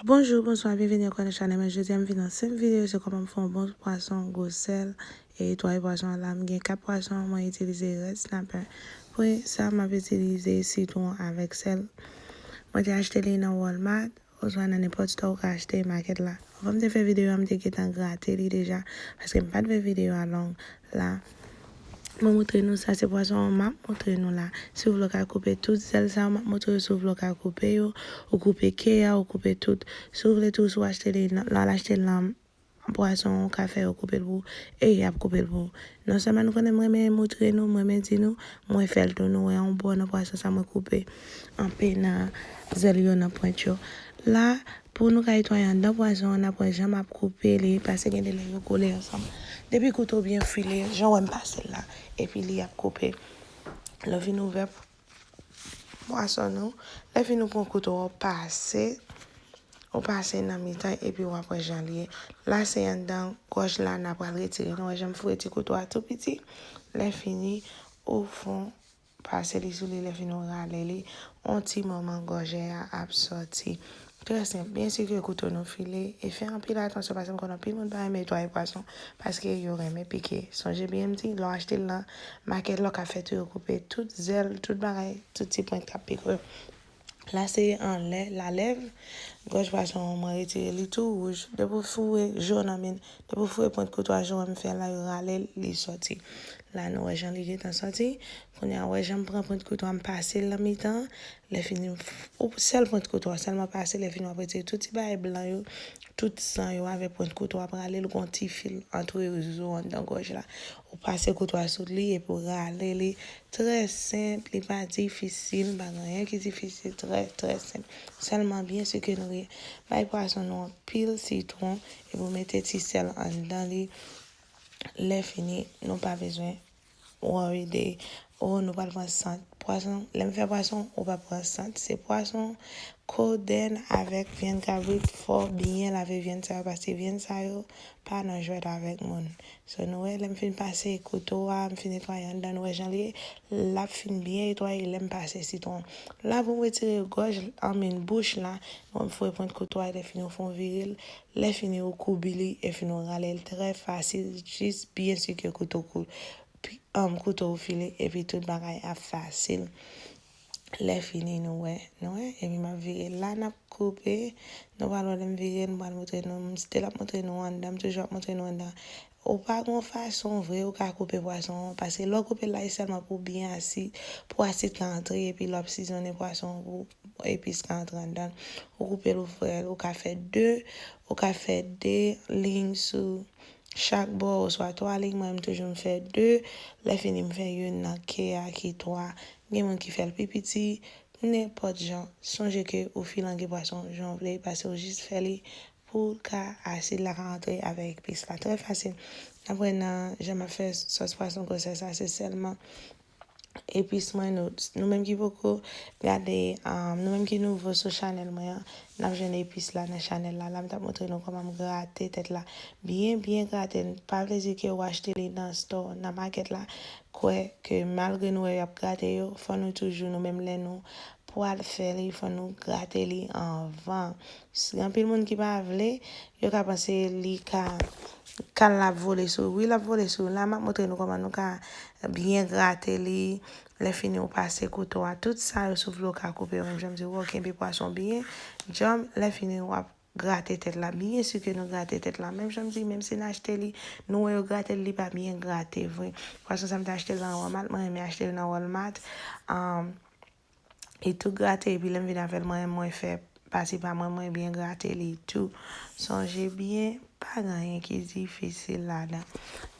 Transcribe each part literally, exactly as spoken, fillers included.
Bonjou, bonswa, byenveni ankò nan chanèl mwen. Jodi a m vin an senp videyo, se kòman m fè yon bon pwason gwo sèl e netwaye pwason an la. M gen kat pwason, mwen itilize red snapper. Pou sa, m ap itilize sitwon avèk sèl. Mwen te achte li nan Walmart, oswa nan nenpòt store ou ka achte makèt la. Anvan m te fè videyo a, m te gentan grate li deja, paske m pa t vle videyo a long la. Mwen montre nou sa, se pwason an m ap montre nou la. Si w vle w ka koupe tout zèl sa yo m ap montre yo, si w vle w ka koupe yo, ou koupe ke a, ou koupe tout. Si w vle tou, si w achte li nan, lè w al achte l nan pwason, ou ka fè yo koupe l pou ou, e y ap koupe l pou ou. Non sèlman nou konnen m renmen montre nou, m renmen di nou, mwen fè l tou, nou wè yon bò nan pwason sa mwen koupe anpe nan zèl yo, nan pwent yo. La, pou nou ka netwaye anndan pwason an, n ap wè jan m ap koupe li, paske gen de lè yo kole ansanm. Depi kouto w byen file, jan w wè m pase l la, epi li ap koupe. Lè w fin ouvè pwason nou, lè fin ou pran kouto w pase, ou pase nan mitan epi w ap wè jan l ye. La se anndan gòj la n ap pral retire. Nou wè jan m foure ti kouto a tou piti. Lè fini, ou fon pase li sou li, lè fini w rale li, yon ti moman gòjè a ap sòti. Trè senp, byen si ke kouto nou file, e fè anpil atansyon paske m konnen anpil moun pa renmen netwaye pwason paske yo renmen pike. Sonje byen m di, lè w achte l nan makèt la, w ka fè tou yo koupe tout zèl, tout bagay, tout ti pwent k ap pike w. La se anlè lalèv, gòj pwason an mwen retire li tou wouj. Depi w foure, jòn an min, depi w foure pwent kouto a jan w wè m fè la, yo rale l, li sòti. La nou wè jan li gentan sòti. Kounye a, wè jan m pran pwent kouto a, m pase l nan mitan. Lè fini, ou sèl pwent kouto a, sèlman pase, lè fini w ap retire tout ti bagay blan yo, tout san yo avèk pwent kouto a, ap rale l, gon ti fil antre zo anndan gòj la. Ou pase kouto a sou li epi w rale li. Trè senp, li pa difisil, pa gen anyen ki difisil, trè, trè senp. Sèlman byen si ke nou re-, bay pwason nou anpil sitwon epi w mete ti sèl anndan li. Lè fini, nou pa bezwen worry de, oh, nou pral pran sant pwason. Lè m fè pwason, ou pa pran sant. Se pwason, kodenn avèk vyann kabrit. Fò w byen lave vyann sa yo, paske vyann sa yo pa nan jwèt avèk moun. So, nou wè, lè m fin pase kouto a, m fin netwaye anndan, nou wè jan li ye. L ap fin byen netwaye lè m pase sitwon. La, pou m retire gòj, I mean, bouch la, mwen m foure pwent kouto a, lè fini w fè yon vire l. Lè fini, ou koubi li, e fini w rale l trè fasil, jis byen si ke kouto kou-, pi-, um, kouto w file, epi tout bagay ap fasil. Lè fini, nou wè, nou wè, epi m ap vire. La, n ap koupe, nou pral wè lè m vire, m pral montre nou, m still ap montre nou anndan, m toujou ap montre nou anndan. Ou pa gon fason vre ou ka koupe pwason an, paske lè w koupe l la, e sèlman pou byen asid, pou asid ka antre, epi lè w ap sizonnen pwason an, pou epis ka antre anndan l. Ou koupe l, ou fè l, ou ka fè de, ou ka fè de liy sou chak bò, oswa twa liy, mwen, m toujou m fè de, lè fini, m fè youn nan ke a ki twa. Gen moun ki fè l pi piti, nenpòt jan. Sonje ke ou filange pwason jan w vle, paske w jis fè li pou l ka, asid la ka antre avèk epis la. Trè fasil. N ap wè nan jan m ap fè sòs pwason gwosè sa, se sèlman epis mwen, nou, nou menm ki poko gade, um, nou menm ki nouvo sou chanèl mwen an, n ap jwenn epis la nan chanèl la. La, m t ap montre nou kòman m grate tèt la. Byen, byen grate l. Pa vle di ke w achte li nan store, nan makèt la. Kwè ke malgre nou wè y ap grate yo, fò nou toujou, nou menm lè nou pral fè li, fò nou grate li anvan. S-, gen anpil moun ki pa vle, yo ka panse li ka, kal la ap vole sou, wi, l ap vole sou. La, m ap montre nou kòman nou ka byen grate li. Lè fini, ou pase kouto a, tout sa yo, si w vle, ou ka koupe yo. Menm jan m di w, ou kenbe pwason byen djanm. Lè fini, w ap grate tèt la. Byen si ke nou grate tèt la. Menm jan m di, menm si n achte li, nou wè yo grate li, li pa byen grate vre. Pwason sa m te achte l nan Walmart, mwen renmen achte l nan Walmart. Um, li tou grate, epi lè m vin avè l, mwen, mwen fè pati pa mwen, mwen byen grate li tou. Sonje byen, pa gen anyen ki difisil ladan.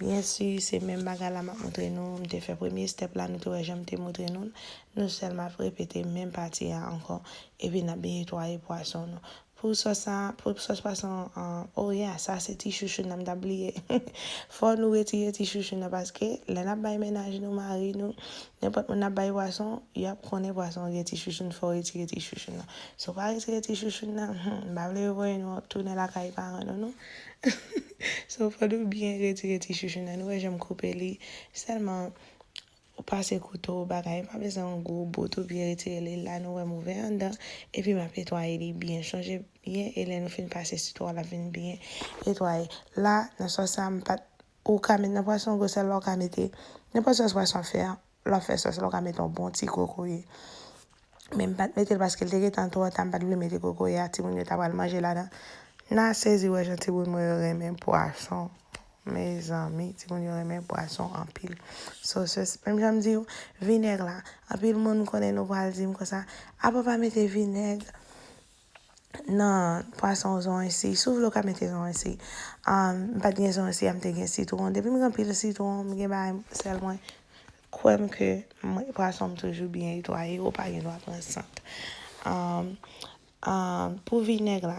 Byen si, se menm bagay la m ap montre nou, m te fè premye step la, nou te wè jan m te montre nou l. Nou sèlman ap repete menm pati a ankò, epi n ap byen netwaye pwason nou. Pou sòs sa, pou sòs pwason an, oh yeah, sa se ti chouchoun nan m t ap bliye. Fò nou retire ti chouchoun nan, paske lè n ap bay mennaj nou, mari nou, nenpòt moun n ap bay pwason, y ap konnen pwason an gen ti chouchoun, fò w retire ti chouchoun nan. Si w pa retire ti chouchoun nan, hmm, m pa vle yo voye nou tounen lakay paran nou, non. So, fò nou byen retire ti chouchoun nan. Nou wè jan m koupe li. Sèlman, Ou pase kouto, bagay, pa bezwen yon gwo bout ou byen retire li. La, nou wè m ouvè anndan, epi m ap netwaye li byen. Chonje byen, e lè nou fin pase sitwon, l ap vin byen netwaye. La, nan sòs sa, m pa t, ou ka met nan pwason gwo sèl la, ou ka mete nenpòt sòs pwason w ap fè a. Lè w ap fè sòs la, ou ka mete yon bon ti kokoye. Men m pa t mete l paske l te gentan twò ta, m pa t vle mete kokoye a, timoun yo ta pral manje ladan. N a sezi wè jan timoun mwen yo renmen pwason. Mezanmi, timoun yo renmen pwason anpil. So, se, menm jan m di w, vinèg la. Anpil moun konnen nou pral di m konsa, apa w pa mete vinèg nan pwason w, zanresi? Si w vle, w ka mete zanresi. Um, m pa t gen zanresi a, m te gen sitwon. Depi m gen anpil sitwon, m gen bagay sèl mwen. Kwè m ke mwen, pwason m toujou byen netwaye, ou pa gen dwa pran sant. Um, um, pou vinèg la,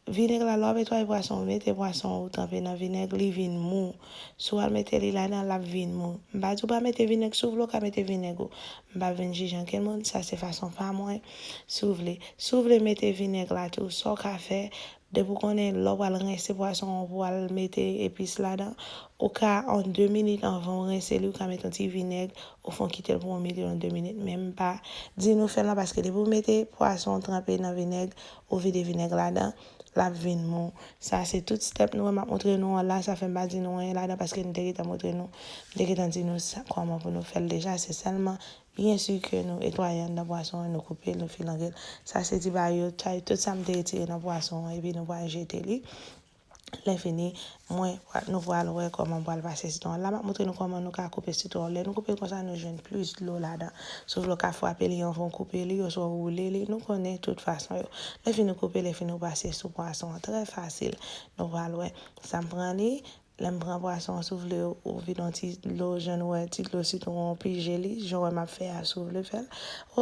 vinèg la, lè w ap netwaye pwason, ou mete pwason ou tranpe nan vinèg, li vin mou. Si w al mete li ladan, l ap vin mou. M pa di w pa mete vinèg, si w vle, w ka mete vinèg ou. M p ap vin jije ankenn moun, sa se fason pa mwen. Si w vle, si w vle mete vinèg la tou, sa w ka fè, depi w konnen lè w pral rense pwason an, w pral mete epis ladan, ou ka, an de minit anvan w rense li, ou ka mete yon ti vinèg, ou fè w kite l pou yon minit, yon de minit. Men m pa di nou fè l non, paske depi w mete pwason w tranpe nan vinèg, ou vide vinèg ladan, l ap vin mou. Sa se tout step nou wè m ap montre nou an la, sa fè m pa di nou anyen ladan, paske m te gentan montre nou, m te gentan di nou sa, kòman pou nou fè l deja, se sèlman byen si ke nou netwaye anndan pwason an, nou koupe l, nou filange l. Sa se ti bagay yo, sa, tout sa m te retire nan pwason an, epi nou pral jete li. Lè fini, mwen, nou pral wè kòman m pral pase sitwon an. La, m ap montre nou kòman nou ka koupe sitwon an. Lè nou koupe l konsa, nou jwenn plis dlo ladan. Si w vle, w ka frape li anvan w koupe li, oswa w woule li. Nou konnen tout fason yo. Lè fini w koupe, lè fini w pase sou pwason an. Trè fasil. Nou pral wè. Sa m pran li, lè m pran pwason an, si w vle, ou vide yon ti dlo, jan nou wè, ti dlo sitwon an, pije li, jan w wè m ap fè a, si w vle fè l.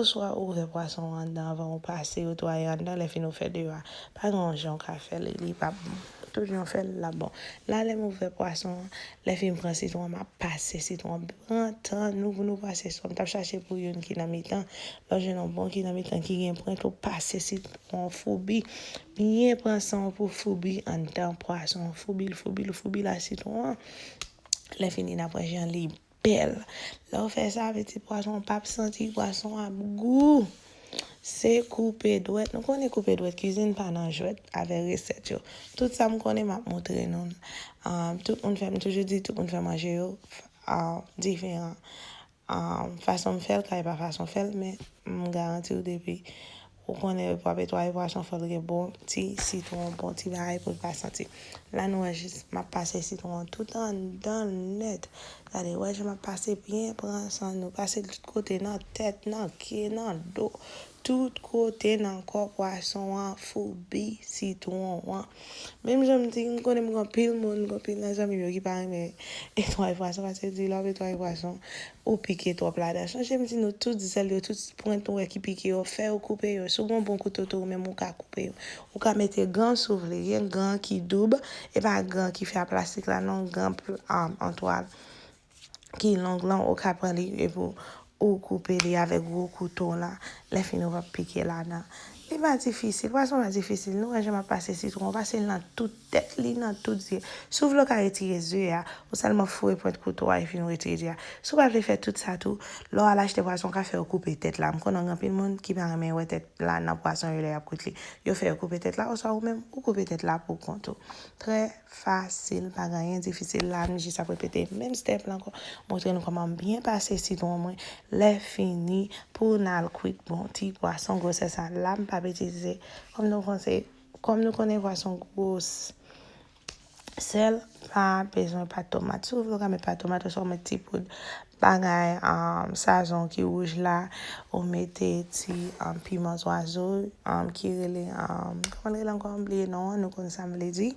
Oswa ou ouvè pwason an anndan anvan ou pase netwaye anndan, lè fini ou fè deyò a. Pa gen yon jan ou ka fè l, li p ap bon. Tout jan w fè l, l ap bon. La, lè m ouvè pwason an, lè fini m pran sitwon an, m ap pase sitwon an. Pran tan nou pou nou pase sitwon. M t ap chache pou youn ki nan mitan. Lè w jwenn yon bon ki nan mitan, ki gen pwent, ou pase sitwon an foubi. Byen pran san w pou foubi anndan pwason an. Foubi l, foubi l, foubi l ak sitwon an. Lè fini, n ap wè jan li bèl. Lè w fè sa, pitit, pwason an p ap santi, pwason an ap gou. Se koupe dwèt. Nou konnen koupe dwèt, kwizin pa nan jwèt avèk resèt yo. Tout sa m konnen, m ap montre nou l. Ah, tout moun fè, m toujou di, tout moun fè manje yo, ah, diferan. Ah, fason m fè l ka e pa fason w fè l, men m garanti w depi ou konnen w ap netwaye pwason, fò l gen bon ti sitwon, bon ti bagay pou l pa santi. La, nou wè jis, m ap pase sitwon an tout anndan l nèt. Gade, wè jan m ap pase byen, pran san nou, pase l tout kote, nan tèt, nan ke, nan do, tout kote nan kò pwason an, foubi sitwon an. Menm jan m di, m konnen m gen anpil moun, m gen anpil nan zanmi m yo ki pa renmen netwaye pwason, paske yo di lè w ap netwaye pwason, ou pike twòp ladan. Sonje m di nou tout zèl yo, tout pwent ou wè ki pike yo, fè yo koupe yo. Si w gen yon bon kouto tou, ou menm ou ka koupe yo. Ou ka mete gan si w vle, gen gan ki doub, e pa gan ki fè a plastik la non, gan pl-, um, an twal ki long lan, ou ka pran li epi w, ou koupe li avèk gwo kouto w la. Lè fini, ou p ap pike ladan. Li pa difisil, pwason pa difisil. Nou wè jan m ap pase sitwon, pase l nan tout tèt li, nan tout zye. Si w vle, w ka retire zye a, ou sèlman foure pwent kouto a epi w retire zye a. Si w pa vle fè tout sa tou, lè w al achte pwason, w ka fè yo koupe tèt la. M konnen gen anpil moun ki pa renmen wè tèt la nan pwason yo lè y ap kwit li. Yo fè yo koupe tèt la, oswa ou menm, ou koupe tèt la pou kont ou. Trè fasil, pa gen anyen difisil la, m jis ap repete menm step la ankò, montre nou kòman m byen pase sitwon mwen. Lè fini, pou n al kwit bon ti pwason gwosè sa la, m p ap itilize, kòm nou panse, kòm nou konnen pwason gwos, sèl, pa bezwen pat tomat. Si w vle, w ka met pat tomat, oswa w met ti poud bagay, um, sazon ki wouj la, ou mete ti, um, piman zwazo, um, ki rele, um, kòman l rele ankò? M bliye non an, nou konn sa m vle di.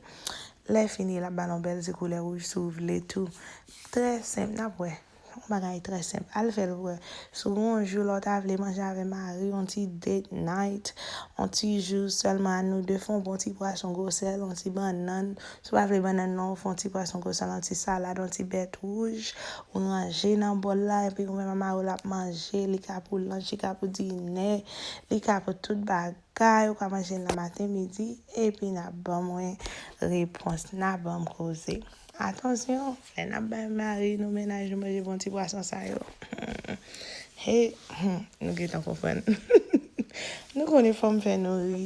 Lè fini, l ap ba l yon bèl ti koulè wouj si w vle tou. Trè senp, n ap wè. Yon bagay trè senp. Al fè l pou w wè. Si w gen yon jou lè w ta vle manje avè mari w, yon ti date night, yon ti jou sèlman a nou de, fè yon bon ti pwason gwosè, yon ti bannann. Si w pa vle bannann non, ou fè yon ti pwason gwosè, yon ti salad, yon ti bèt wouj, ou ranje nan bòl la, epi ou menm ak mari w l ap manje, li ka pou lunch, li ka pou dinè, li ka pou tout bagay, ou ka manje l nan maten, midi, epi n a ban mwen repons, n a ban m koze. Atansyon, lè n ap bay mari nou, mennaj nou manje bon ti pwason sa yo. Hey, nou gentan konprann. Nou konnen fò m fè nou ri.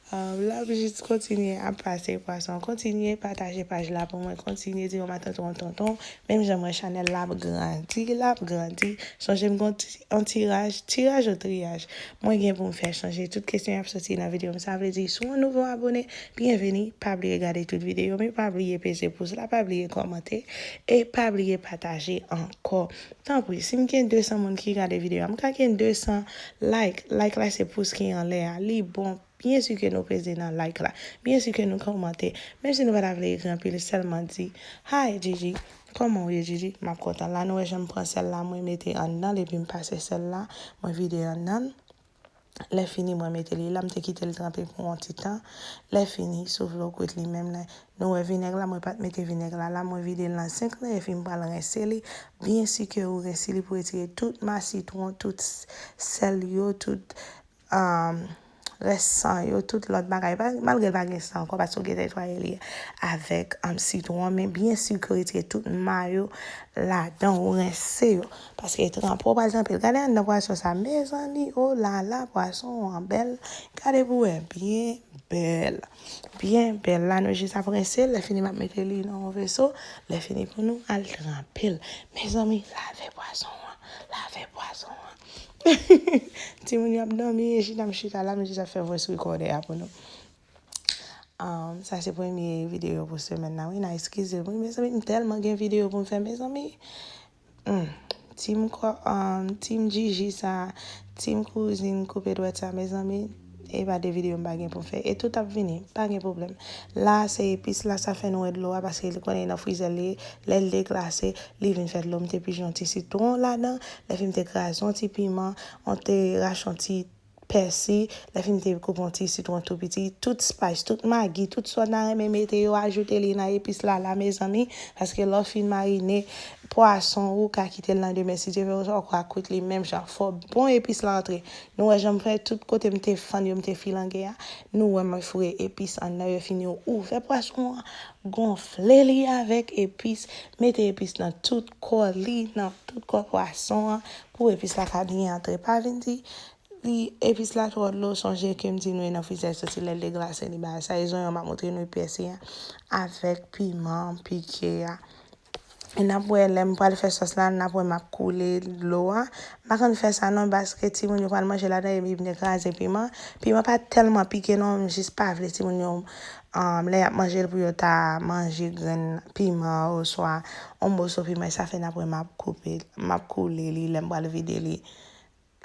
Um, l ap jis kontinye ap pase pwason. Kontinye pataje paj la pou mwen. Kontinye di yon matant yon tonton. Menm jan mwen, chanèl la ap grandi, l ap grandi. Sonje m gen yon ti, yon tiraj, tiraj ou triyaj. Mwen gen pou m fè chanje tout kesyon y ap soti nan videyo m. Sa vle di, si w yon nouvo abone, byenveni. Pa bliye gade tout videyo m yo. Pa bliye peze pous la. Pa bliye kòmante. E pa bliye pataje ankò. Tanpri, si m gen de san moun ki gade videyo a, m ka gen de san like. Like la se pous ki anlè a. Li bon. Byen si ke nou peze nan like la. Byen si ke nou kòmante. Menm si nou pa ta vle ekri anpil, sèlman di, "Hi, Gigi. Kòman w ye, Gigi?" M ap kontan. La, nou wè jan m pran sèl la, mwen mete anndan l, epi m pase sèl la, mwen vide anndan l. Lè fini, mwen mete li la, m te kite l tranpe pou yon ti tan. Lè fini, si w vle w kwit li menm la. Nou wè vinèg la, mwen pa t mete vinèg la. La, mwen vide l nan senk lè, epi m pral rense li. Byen si ke ou rense li pou retire tout ma sitwon, tout s-, sèl yo, tout, um, rès san yo, tout lòt bagay. Pa, malgre l pa gen san ankò, paske w gentan netwaye li avèk, um, sitwon, men byen si ke w retire tout ma yo ladan, ou rense yo. Paske tranpe w pral tranpe l. Gade anndan pwason sa, mezanmi, o la la, pwason an bèl. Gade pou wè, byen bèl. Byen bèl. La, nou jis ap rense l. Lè fini, m ap mete li nan yon veso. Lè fini pou nou al tranpe l. Mezanmi, lave pwason an. Lave pwason an. Timoun yo ap dòmi, e chita m chita la, m jis ap fè voice recorder a pou nou. Um, sa se premye videyo pou semèn nan. Wi, n a eskize m. Wi, mezanmi, m tèlman gen videyo pou m fè, mezanmi. Hmm. Team kò-, um, team Gigi sa, team kouzin koupe dwèt sa, mezanmi, e pa de videyo m pa gen pou m fè. E tout ap vini, pa gen pwoblèm. La, se epis la, sa fè nou wè dlo a, paske li konnen nan frizè l ye, lè l deglase, li vin fè dlo. M te pije yon ti sitwon ladan, lè fini m te kraze yon ti piman, m te rache yon ti pèsi, lè fini m te koupe yon ti sitwon tou piti, tout spice, tout magi, tout sa w ta renmen mete yo, ajoute li nan epis la, la, mezanmi, paske lè w fin marine pwason, ou ka kite l nan demen, si Dye vle, ou ka kwit li menm jan. Fò bon epis la antre. Nou wè jan m fè tout kote m te fann yo, m te filange a. Nou wè mwen foure epis anndan, yo fini ouvè pwason an, gonfle li avèk epis, mete epis nan tout kò li, nan tout kò pwason an, pou epis la ka byen antre. Pa vin di, li, epis la twò dlo, sonje ke m di nou e nan frizè, soti lè l deglase, li bagay sa, e zonyon m ap montre nou pèsi a, avèk piman pike a. E n ap wè, lè m pral fè sòs la, n ap wè m ap koule dlo a. M pa konn fè sa non, paske timoun yo pral manje ladan, epi m te kraze piman. Piman pa tèlman pike non, m jis pa vle timoun yo, um, lè y ap manje l pou yo ta manje grenn piman oswa yon moso piman, e sa fè n ap wè m ap koupe, m ap koule li lè m pral vide li.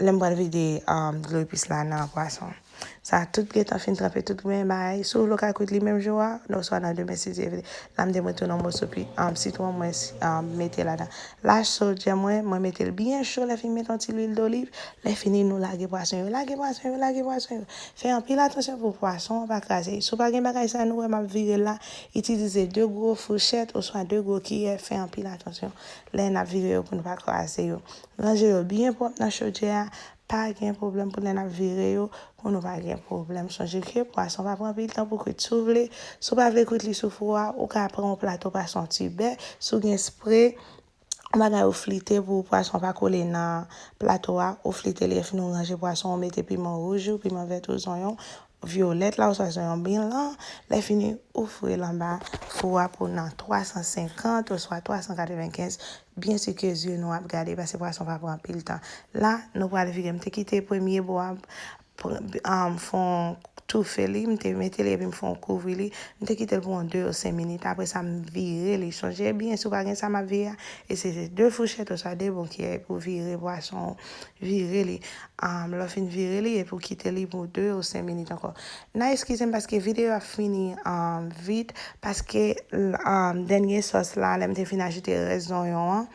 Lè m pral vide, um, dlo epis la nan pwason. Sa tout gentan fin tranpe, tout men bagay. Si w vle w ka kwit li menm jou a, oswa nan demen si Dye vle. La m te mete yon moso pi, um, sitwon mwen, um, mete ladan. La chodyè mwen, mwen mete l byen cho, lè fini mete yon ti lwil doliv. Lè fini nou lage pwason yo, lage pwason yo, lage pwason yo. Fè anpil atansyon pou pwason an pa kraze. Si w pa gen bagay sa nou wè m ap vire l la, itilize de gwo fouchèt oswa de gwo kiyè, fè anpil atansyon lè n ap vire yo pou nou pa kraze yo. Ranje yo byen pwòp nan chodyè a. Pa gen pwoblèm pou lè n ap vire yo, pou nou pa gen pwoblèm. Sonje ke pwason pa pran anpil tan pou kwit. Si w vle, si w pa vle kwit li sou fou a, ou ka pran yon plato, pase yon tibè. Si w gen spre, yon bagay ou flite pou pwason pa kole nan plato a, ou flite li, epi nou ranje pwason, ou mete piman wouj ou, piman vèt ou, zonyon, vyolèt la, oswa zonyon blan. Lè fini, ou foure l anba fou a pou nan twa san senkant oswa twa san katrevenkenz. Byen si ke zye nou ap gade, paske pwason pa pran anpil tan. La, nou pral vire. M te kite premye bò a, pr-, um, fè yon toufe li, m te mete li epi m fè yon kouvri li. M te kite l pou yon de ou senk minit. Apre sa, m vire li. Sonje byen, si w pa gen sa m ap vire a, eseye de fouchèt oswa de bon kiyè pou vire pwason, vire li. Um, lè w fin vire li, epi w kite li pou de ou senk minit ankò. N a eskize m paske videyo a fini, um, vit, paske, um, dènye sòs la, lè m te fin ajoute rès zonyon an,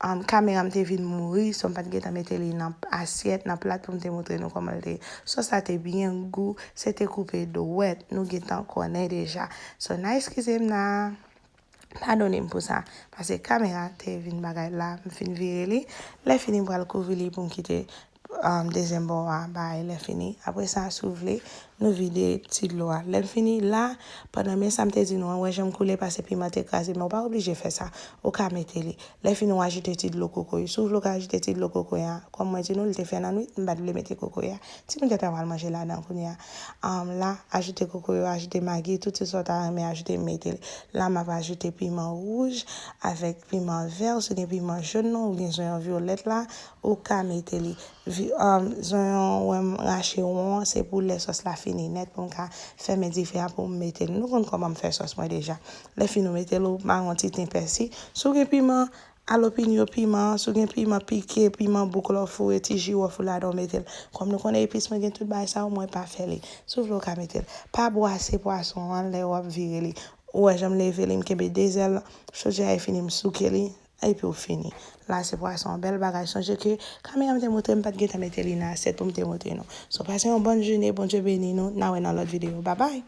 um, kamera m te vin mouri, so m pa t gentan mete li nan asyèt, nan plat pou m te montre nou kòman l te ye. Sòs la te byen gou, se te koupe dwèt, nou gentan konnen deja. So, n a eskize m nan. Padone m pou sa, paske kamera te vin bagay la, m fin vire li. Lè fini, m pral kouvri li pou m kite, um, dezyèm bò a bay lè fini. Apre sa, si w vle, Nou vide ti dlo a. Lè m fini la, pandan men sa m te di nou an, wè jan m koule pase piman te kraze, men ou pa oblije fè sa. Ou ka mete li. Lè fini, ou ajoute ti dlo kokoye. Si w vle, ou ka ajoute ti dlo kokoye a. Kòm mwen di nou, li te fè nan nwit, m pa t vle mete kokoye a. Timoun gentan pral manje ladan kounye a. Um, la, ajoute kokoye, ajoute magi, tout se sa w ta renmen ajoute, mete li. La, m ap ajoute piman wouj avèk piman vè, si w gen piman jòn nan, ou gen zonyon vyolèt la, ou ka mete li. Vi- um, zonyon wè m rache won an, se pou lè sòs la fini nèt, pou m ka fèmen dife a pou m mete l. Nou konn kòman m fè sòs mwen deja. Lè fini ou mete l, ou mare yon ti ten pèsi. Si w gen piman alopinyo, piman, si w gen piman pike, piman bouk lè w foure, ti jiwòf ou ladan, ou mete l. Kòm nou konnen epis mwen gen tout bagay sa yo, mwen pa fè li. Si w vle ou ka mete l. Pa bwase pwason an lè w ap vire li. Ou wè jan m leve li, m kenbe de zèl chodyè a, e fini m souke li. Epi w fini. La se pwason an, bèl bagay. Sonje ke kamera m te montre m, pa t gentan mete li nan asyèt pou m te montre nou. So, pase yon bòn jounen, Bondye beni nou, n a wè nan lòt videyo. Babay!